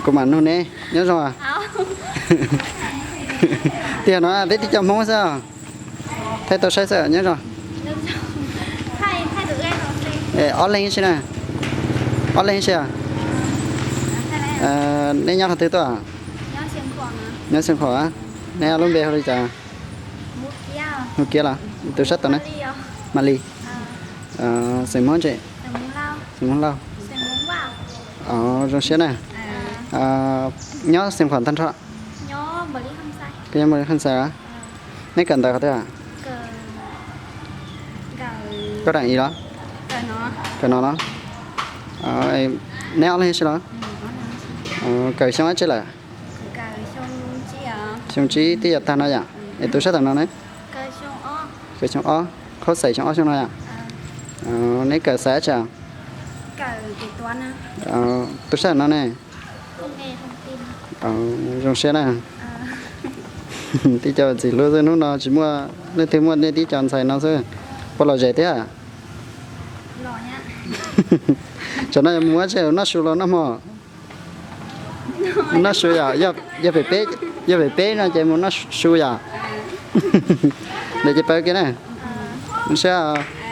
Kuv mam nug ne, nyob zoo. Tiag no, peb tib co Hmoob xwb. Thaij tau saib xwb, nyob zoo. Ob leeg si na. Ob leeg si. Nej nyob qhov twg tuaj? Nyob Xeev Khuam. Neb ob lub npe hu li cas? Hmoob Kiab los? Tus sab tod ne? Mas Lis. Xeem Hmoob tsi? Xeem Hmoob Lauj. Zoo siab na. Nyob Xeev Khuam tag nrho? Koj nyob Npaus Lis Kham Xais. Neb kawm ntawv qhov twg? Koj daim i los? Kawm no los? Neb ob leeg si los? Kawm xyoo dab tsi lawm? Xyoo tsib twb yuav tag no yom? Es tus sab tom no ne? Kawm xyoo ob, khaub xais xyoo ob xyoo no yom? Neb kawm xais dab tsi? Tus sab tom no ne? Zoo siab na. Tib co txiv hlub xwb, hnub no tsis muaj leej twg, muaj nej tib co ntxhais no xwb. Puas lom zem thiab? Tsam no yog mus ua tsi, noj su los noj hmo? Noj su yom, yog pem peb no ces mus noj su yom. Ntawd ces pab ke na. Zoo siab.